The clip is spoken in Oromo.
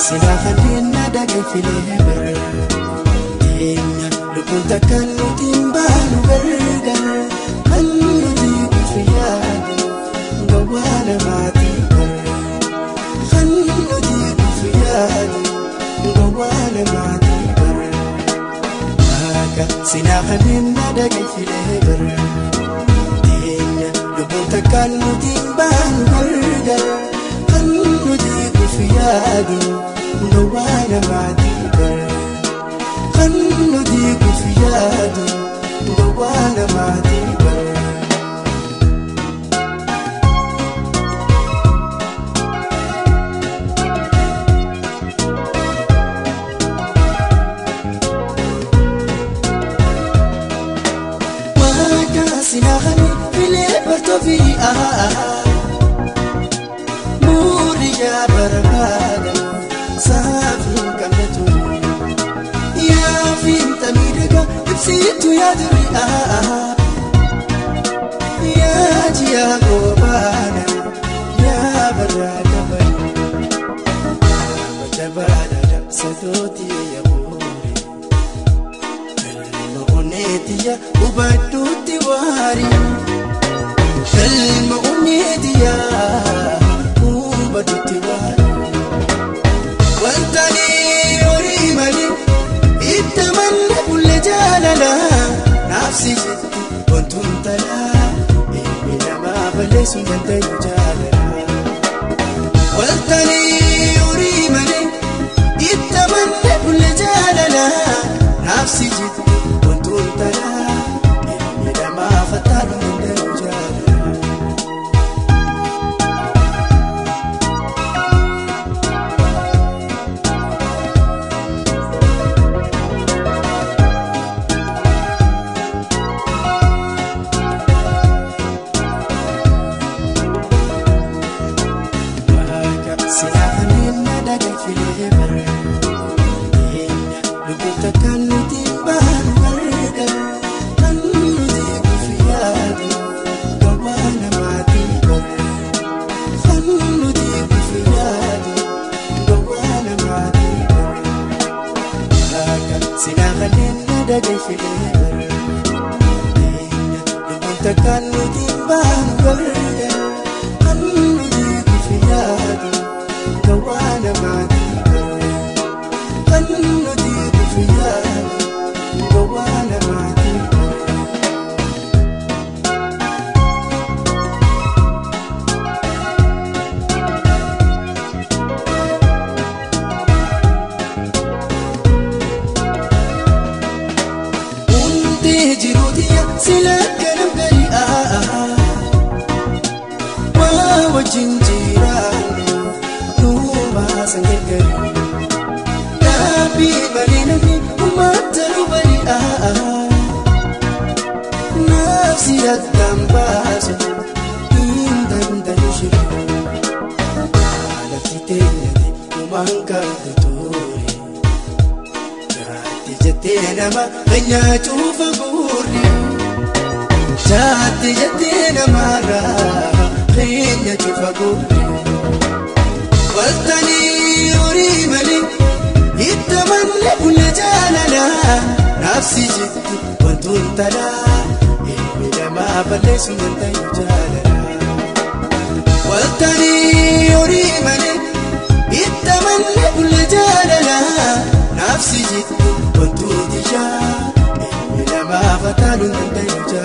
Sinaa daga filee bara lubbuun takka nuti hin baanu gargar kan nuti kufiyaadu gawwaa namaatii bara kan nuti kufiyaadu gawwaa namaatii bara akka sinaa daga filee bara lubbuun takka nuti hin baanu gargar kan nuti kufiyaadu gawwaa namaatii bara. Kan nuti kufiyaadu gawwaa namaatii bara. Waaqa sinaa filee bartoofi muuriyaa barbaada saafiin qabna ture. Yaafinta miidhagaa ibsituu yaaduri yaa ji'a goobaana yaa barraa dabale jabaadha dabsatooti yaa boore galma oneetiya hubadhuutti waari galma oneetiya hubadhuutti waari wantani horii malee. Itti manni bulle jaalala naafsi jetti wantuun talaa ilmi namaa balleessuu danda'u jaalala. Waltanii horii malee itti manni bulle jaalala naafsi jetti wantuun talaa ilmi namaa fattaaluu danda'u jaalala. Nafsi jitu wantu tijaa ilmi namaa fataaluun danda'u.